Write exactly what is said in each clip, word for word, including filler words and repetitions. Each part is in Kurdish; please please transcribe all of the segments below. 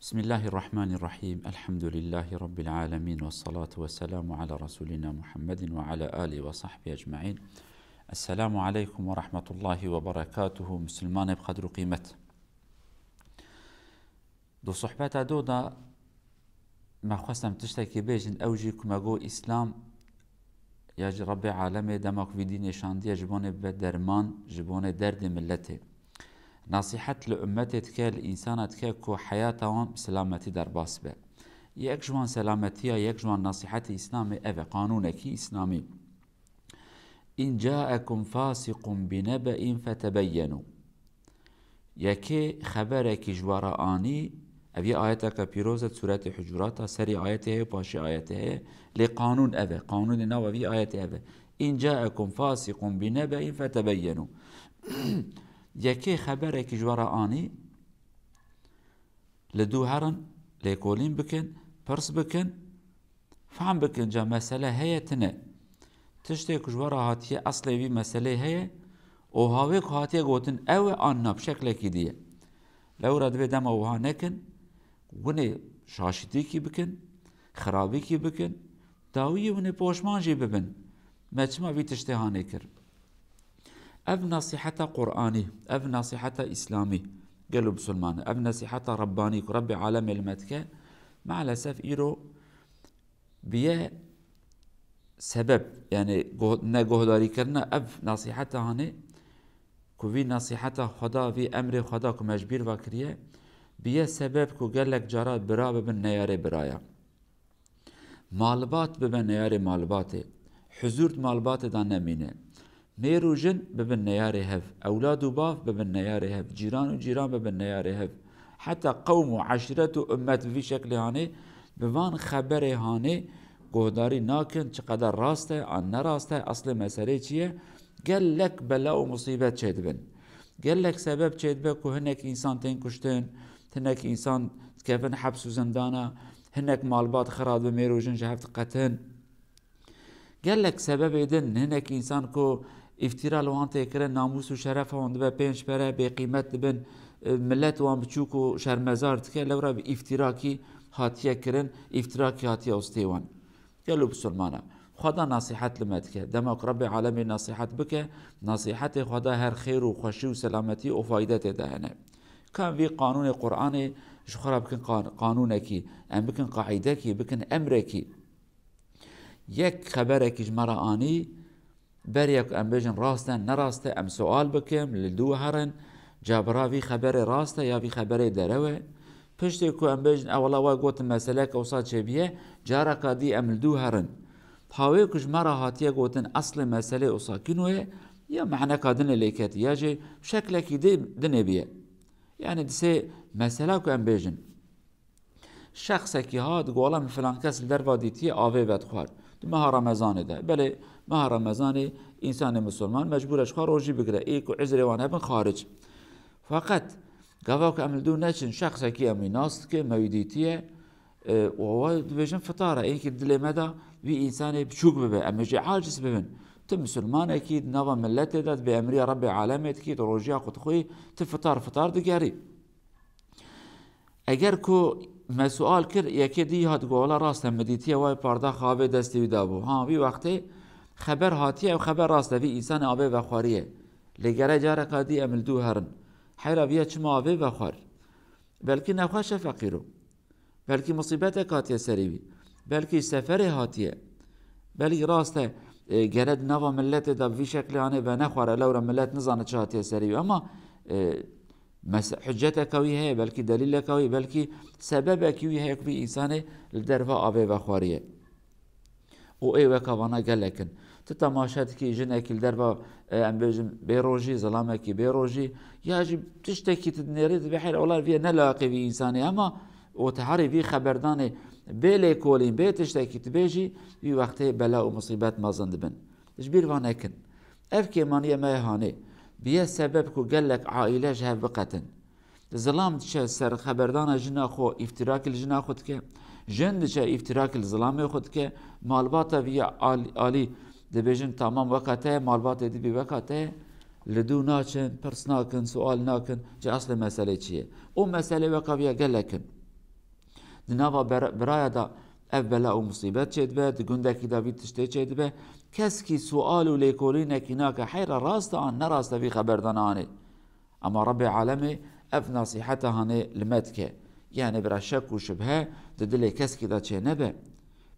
بسم الله الرحمن الرحيم. الحمد لله رب العالمين، والصلاة والسلام على رسولنا محمد وعلى آله وصحبه أجمعين. السلام عليكم ورحمة الله وبركاته. Misilmanê bi qedr û qîmet. Di sohbeta do de me xwest em tiştekî bêjin, ew jî ku me got Îslam ya jî Rebbê alemê dema ku vî dînê şandiye ji bonê bibe derman, ji bonê derdê miletê. Nasîhet li ummetê dike, li însana dike ku heyata wan bi selametî derbas be. Yek ji wan selametiya, yek ji wan nasîhetê Îslamê ev e, qanûnekî Îslamî. "In caekum fasiqun bi nebe'in fetebeyyenu." Yekê xeberekî ji we re anî, ev yê ayeteke pîroz e, Sûretê Hucurat e, serî ayetê heye, paşê ayetê heye, lê qanûn ev e, qanûnê nav vî ayetê ev e. "In caekum fasiqun bi nebe'in fetebeyyenu." Yekê xeberekî ji we re anî, li dû herin, lêkolîn bikin, pirs bikin, fehm bikin, ca mesele heye tine. Tiştê ku ji we re hatiye, eslê vî meselê heye û hawê ku hatiye gotin ew e an na bi şeklekî diye. Lewra divê dema wiha nekin, winê şaşitîkî bikin, xirabîkî bikin, dawiyê winê poşman jî bibin. Me çima vî tiştê hanê kir? Ev nasîheta Qur'anî, ev nasîheta Îslamî, gelo bisilman e, ev nasîheta Rebbanî ku Rebbê alemê li me dike, maalesef îro biye sebeb, yani go-, neguhdarîkirina ev nasîheta hanê, ku vî nasîheta Xweda, vî emrê Xweda ku me ji bîr ve kiriye, biye sebeb ku gelek cara bira bibin neyarê biraya. Malbat bibe neyarê malbatê. Huzur di malbatê de nemîne. Mêr û jin bibin neyarê hev. Ewlad û bav bibin neyarê hev. Cîran û cîran bibin neyarê hev. Heta qewm û eşîret û ummet bi vî şeklê hanê, bi van xeberê hanê guhdarî nakin, çiqedar rast e an ne rast e, eslê meselê çi ye? Gelek bela û musîbet çêdibin. Gelek sebeb çêdibe ku hinek însan tên kuştin, hinek însan dikevin heps û zindana, hinek malbat xira dibe, mêr û jin ji hev diqetin. Gelek sebebê din, hinek însan ku îftîra li wan tê kirin, namûs û şerefa wan dibe pênc pere, bêqîmet dibin, e, milet wan biçûk û şermezar dike, lewra bi îftîrakî hatiye kirin, îftîrakî hatiye ostê wan. Gelo bisilmana, Xweda nasîhet li me dike. Dema ku Rebbê alemê nasîhet bike, nasîhetê Xweda her xêr û xweşî û selametî û fayde tê de hene. Ka em vî qanûnê Qur'anê ji xwe re bikin qan-, qanûnekî, em bikin qaîdekî, bikin emrekî. Yek xeberekî ji me re anî, beriya ku em bêjin rast e, ne rast e, em sual bikin, li dû herin, ca bira vî xeberê rast e ya vî xeberê derew e. Piştê ku em bêjin, "E wela we gotin meseleke wisa çêbûye", careka dî em li dû herin. Hawê ku ji me re hatiye gotin, eslê meselê wisa kîno ye, ya mehneka dinê lê ketî, ya jî şeklekî dî dinê bûye. Yani disê mesela ku em bêjin, şexsekî hat, got, "Wela min filan kes li derva dîtiye avê vedixwar." Di meha Remezanê de. Belê, meha Remezanê însanê misilman mecbûr e ji xwe rojî bigire. Ê ku uzrê wan hebin xaric. Feqet gava ku em li dû neçin, şexsekî em wî nas dikin, me wî dîtiye, e, û we dibêjin fitar e. Ênkî dilê me de vî însanê biçûk bibe, em ê jê aciz bibin. Tu misilmanekî di nava miletê de, di bêemriya Rebbê alemê dikî, di rojiya xwe dixwî, tu fitar fitar digerî. Eger ku me sual kir, yekê dî hat got, "Wela rast e, min dîtiye, wayê pardaxa avê destê wî dabû." Ha, vî wextê xeber hatiye, ew xeber rast e, vî însanê avê vexwariye. Lê gere careka dî em li dû herin. Heyra viya çima avê vexwar? Belkî nexweş e feqîro. Belkî musîbetek hatiye serê wî. Belkî seferê hatiye. Belkî rast e, e, gere di nava miletê de vî şeklê anê venexware, lewra milet nizane çi hatiye serê wî. Ama, e, mes-, hiceteke wî heye, belkî delîleke wî, belkî sebebekî wî heye ku vî însanê li derva avê vexwariye. Û ê weka vana gelek in. Tu temaşe dikî jinekî li derva, e, em bêjin bê rojî, zilamekî bê rojî, ya jî tiştekî tu dinêrî, dibê heyr, wela vîye ne laqê vî însanê, ama û tu herî vî xeberdanê bê lêkolîn, bê tiştekî tu bêjî, vî wextê bela û musîbet mezin dibin. Ji bîr van nekin. Ev kêmaniye me ye hanê. Biye sebeb ku gelek aîle ji hev biqetin. Zilam diçe ser xeberdana jina xwe, îftirakî li jina xwe dike. Jin diçe îftirakî li zilamê xwe dike. Malbata vî ya al-, alî dibêjin tamam weka te ye, malbatê dibî weka te ye. Li dû naçin, pirs nakin, sual nakin, ji eslê meselê çi ye? Û meselê weka vî ya gelek in. Di nava ber-, biraya de ev bela û musîbet çêdibe, di gundekî de vî tiştê çêdibe. Keskî sual û lêkolînekî nake heyra rast e an ne rast e vî xeberdan anê. Ama Rebbê Alemê ev nasîheta hanê li me dike. Yanê bira şek û şibhe di dilê keskî de çê nebe.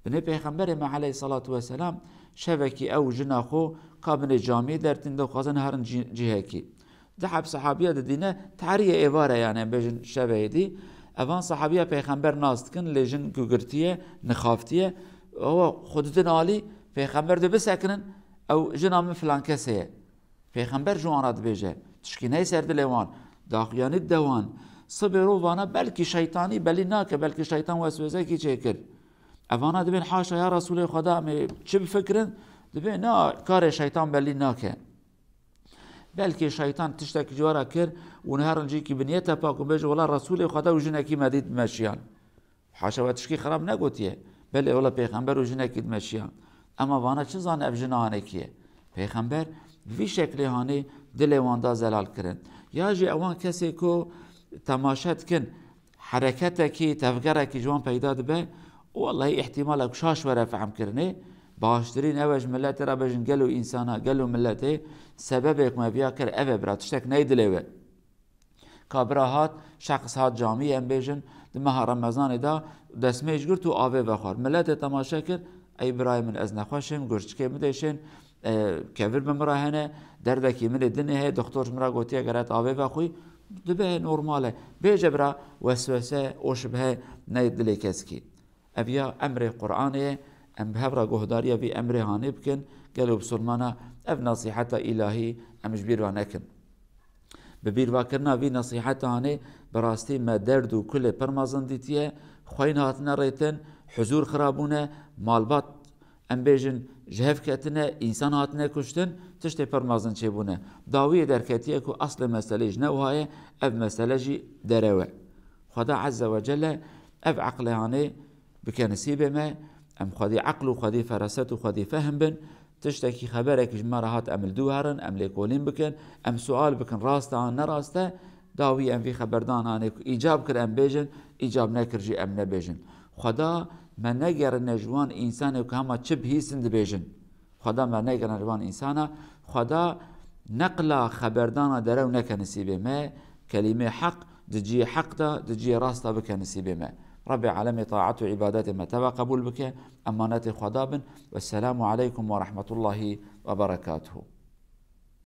Binê Pêxemberê me aleyhissalatu vesselam şevekî ew jina xwe ka binê camî dertîn dixwazin herin cî-, cihekî. Di heb sahabiya didîne tariyê êvare, yanê em bêjin şevê êdî. Evan sahabiya Pêxember nas dikin, lê jin ku girtiye, nixaftiye. Ewa xwe didin alî, Pêxember dê bisekinin, ew jina min filan kesê ye. Pêxember ji wan re dibêje, tişkî ney ser dilê wan, daxuyanî dide wan. Sibê rû vana belkî şeytanî belî nake, belkî şeytan weswêsekî çêkir. Evana dibên haşa ya Resûlê Xweda, em ê çi bifikirin? Dibê na, karê şeytan belî nake. Belkî şeytan tiştekî ji we re kir û niha rincîkî bi niyete pak û bêje, wela Resûlê Xweda û jinekî me dît meşiyan. Haşa we tişkî xirab negotiye. Belê wela pêxember û jinekî dimeşiyan. Ema vana çi zane ev jina hanekî ye? Pêxember bi vî şeklê hanê dilê wan da zelal kirin. Ya jî ewan kesê ku temaşe dikin, hereketekî, tevgerekî ji wan peyda dibe, û wellahî îhtîmalek şaş were fehmkirinê, baştirîn ew e ji miletê re bêjin gelo însana, gelo miletê, sebebê ku me viya kir ev e bira, tiştek ney dilê we. Ka bira hat, şexs hat camî, em bêjin, di meha Remezanê de destmêj girt û avê vexwar. Miletê temaşe kir, ey birayê min, ez nexweş im, gurçikê min dêşên, e, kevir bi min re hene, derdekî min ê dinê heye, doktor ji min re gotiye gere tu avê vexwî, dibe normal e. Bêje bira weswese û şibhe neyê dilê kesekî. Ev ya emrê Qur'anê ye, em bi hev re guhdariya vî emrê hanê bikin, gelo bisilmana ev nasîheta îlahî em ji bîr ve nekin. Bi bîrvakirina vî nasîheta hanê bi rastî me derd û kulê pir mezin dîtiye, xweyîn hatine rêtin, huzûr xirabûne, malbat em bêjin ji hev ketine, însan hatine kuştin, tiştê pir mezin çêbûne. Dawiyê derketiye ku eslê meselê ji ne wiha ye, ev mesele jî derew e. Xweda Azze ve Celle ev eqlê hanê bike nisîbê me, em xwedî eql û xwedî feraset û xwedî fehm bin, tiştekî xeberek ji me re hat em li dû herin, em lêkolîn bikin, em sual bikin, rast e an ne rast e, dawî em vî xeberdananê ku îcab kir em bêjin, îcab nekir jî em nebêjin. Xweda me negerine ji wan însanê ku hema çi bihîstin dibêjin. Xweda me negerine ji wan însana, Xweda neqla xeberdana derew neke nisîbê me, kelîmê heq di cihê heq de, di cihê rast de bike nisîbê me. Rebbê alemê taet û îbadetê me teva qebûl bike, emanetê Xweda bin. Wesselamu aleykum ve rahmetullahi ve berekatuhu.